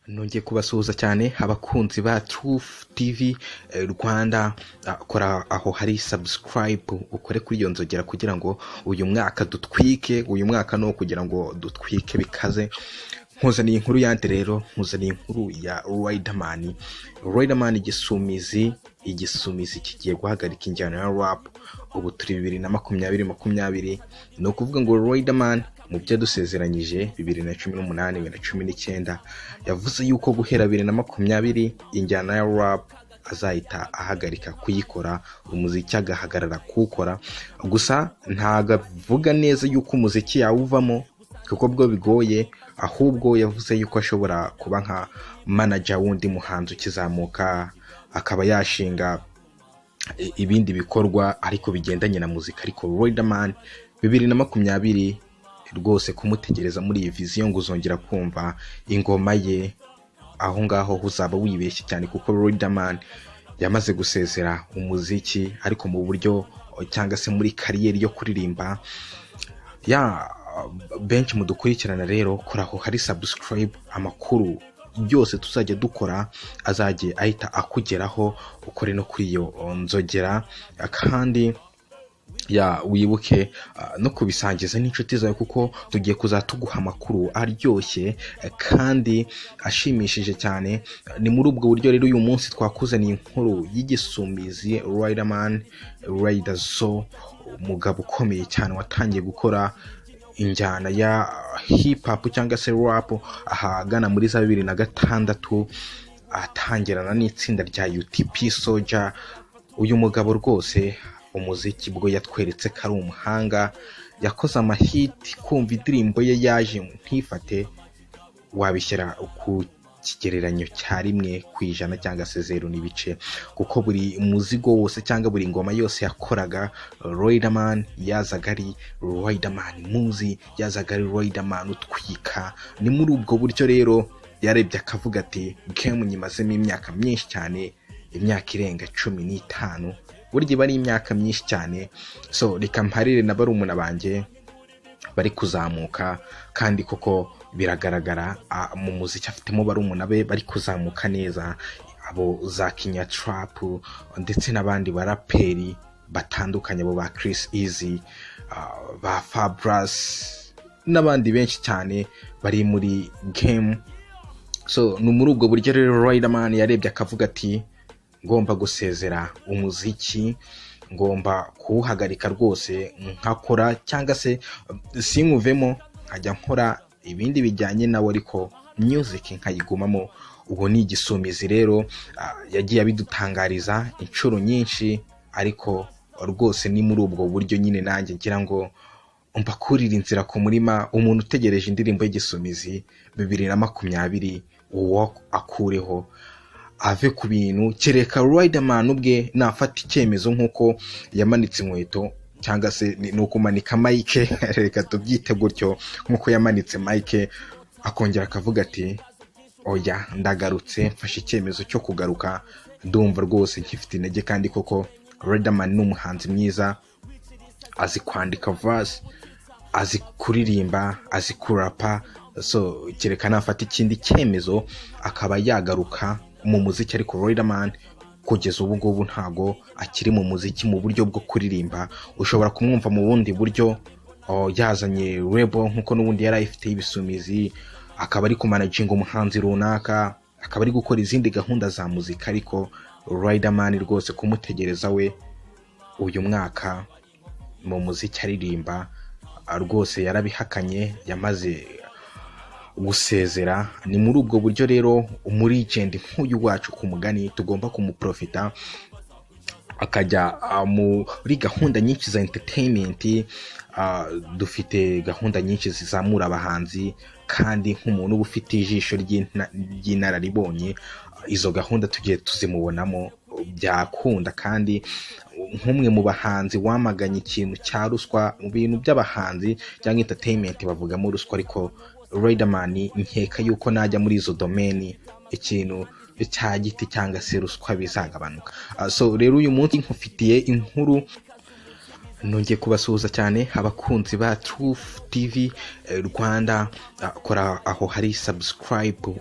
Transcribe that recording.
Nongeye kubasuhuza cyane, abakunzi ba Truth TV Rwanda. Kora aho hari subscribe, ukore kuri iyo nzogera kugira ngo uyu mwaka dutwike. Uyu mwaka ni uwo kugira ngo dutwike bikaze. Nkuzaniye inkuru yandi rero, nkuzaniye inkuru ya Riderman. Riderman Igisumizi, Igisumizi kigiye guhagarika injyana ya rap. Ubu turi 2020 20, ni ukuvuga ngo Riderman mu byo yadusezeranyije 2018, 2019, yavuze yuko guhera 2020 injyana ya rap azahita ahagarika kuyikora, umuziki agahagarara kuwukora. Gusa ntabwo avuga neza yuko umuziki yawuvamo, kuko bwo bigoye. Ahubwo yavuze yuko ashobora kuba nka manager w'undi muhanzi ukizamuka, akaba yashinga ibindi bikorwa ariko bigendanye na muzika. Ariko Riderman 2020 rwose, kumutegereza muri iyi vision ngo uzongera kumva ingoma ye, aho ngaho uzaba wibeshye cyane, kuko Riderman yamaze gusezera umuziki, ariko mu buryo cyangwa se muri career yo kuririmba. Ya benshi mudukurikirana rero, kora aho hari subscribe, amakuru yose tuzajya dukora azajye ahita akugeraho. Ukore no kuri iyo nzogera, kandi ya wibuke no kubisangiza n'inshuti zawe, kuko tugiye kuzatuguha amakuru aryoshye kandi ashimishije cyane. Ni muri ubwo buryo rero uyu munsi twakuzaniye inkuru y'Igisumizi Riderman, Riderzo, umugabo ukomeye cyane watangiye gukora injyana ya hip hop cyangwa se rap ahagana muri za 2006, atangirana n'itsinda rya UTP Soldier. Uyu mugabo rwose umuziki bwo yatweretse ko ari umuhanga, yakoze amahiti. Kumva indirimbo ye yaje ntifate, wabishyira ku kigereranyo cya 1% cyangwa se zeru n'ibice, kuko buri muzigo wose cyangwa buri ngoma yose yakoraga Riderman yazaga ari Riderman muzi, yazaga ari Riderman utwika. Ni muri ubwo buryo rero yarebye akavuga ati: "Game nyimazemo imyaka myinshi cyane, imyaka irenga 15, burya iba ari imyaka myinshi cyane, so reka mparire na barumuna banjye bari kuzamuka." Kandi koko biragaragara, mu muziki afitemo barumuna be bari kuzamuka neza, abo za Kinyatrap ndetse n'abandi baraperi batandukanye, abo ba Chris Easy, ba Fabras n'abandi benshi cyane bari muri game. So ni muri ubwo buryo rero Riderman yarebye akavuga ati: "Ngomba gusezera umuziki, ngomba kuwuhagarika rwose, nkakora cyangwa se sinkuvemo, nkajya nkora ibindi bijyanye nawe, ariko music nkayigumamo." Ubu ni Igisumizi rero, yagiye abidutangariza inshuro nyinshi, ariko rwose ni muri ubwo buryo nyine nanjye ngira ngo mbakurire inzira ku murima. Umuntu utegereje indirimbo y'Igisumizi 2020, uwo akureho ave ku bintu, kereka Riderman ubwe nafata icyemezo nk'uko yamanitse inkweto, cyangwa se ni ukumanika mic, reka tubyite gutyo, nk'uko yamanitse mic akongera akavuga ati: "Oya, ndagarutse, mfashe icyemezo cyo kugaruka, ndumva rwose nkifite intege." Kandi koko Riderman ni umuhanzi mwiza, azi kwandika verse, azi kuririmba, azi kurapa. So kereka nafata ikindi cyemezo akaba yagaruka mu muziki, ariko Riderman kugeza ubu ngubu ntago akiri mu muziki mu buryo bwo kuririmba. Ushobora kumwumva mu bundi buryo, yazanye label nk'uko n'ubundi yari ayifite y'Ibisumizi, akaba ari kumanaginga umuhanzi runaka, akaba ari gukora izindi gahunda za muzika. Ariko Riderman rwose kumutegereza we uyu mwaka mu muziki aririmba, rwose yarabihakanye, yamaze gusezera. Ni muri ubwo buryo rero umulegend nk'uyu wacu ku mugani tugomba kumuprofita, akajya muri gahunda nyinshi za entertainment. Dufite gahunda nyinshi zizamura abahanzi, kandi nk'umuntu uba ufite ijisho ry'inararibonye, izo gahunda tugiye tuzimubonamo byakunda. Kandi nk'umwe mu bahanzi wamaganye ikintu cya ruswa mu bintu by'abahanzi cyangwa entertainment, bavugamo ruswa, ariko Riderman nkeka yuko najya muri izo domain ikintu cya giti cyangwa se ruswa bizagabanuka. So rero uyu munsi nkufitiye inkuru. Nongeye kubasuhuza cyane, abakunzi ba Truth TV Rwanda. Kora aho hari subscribe.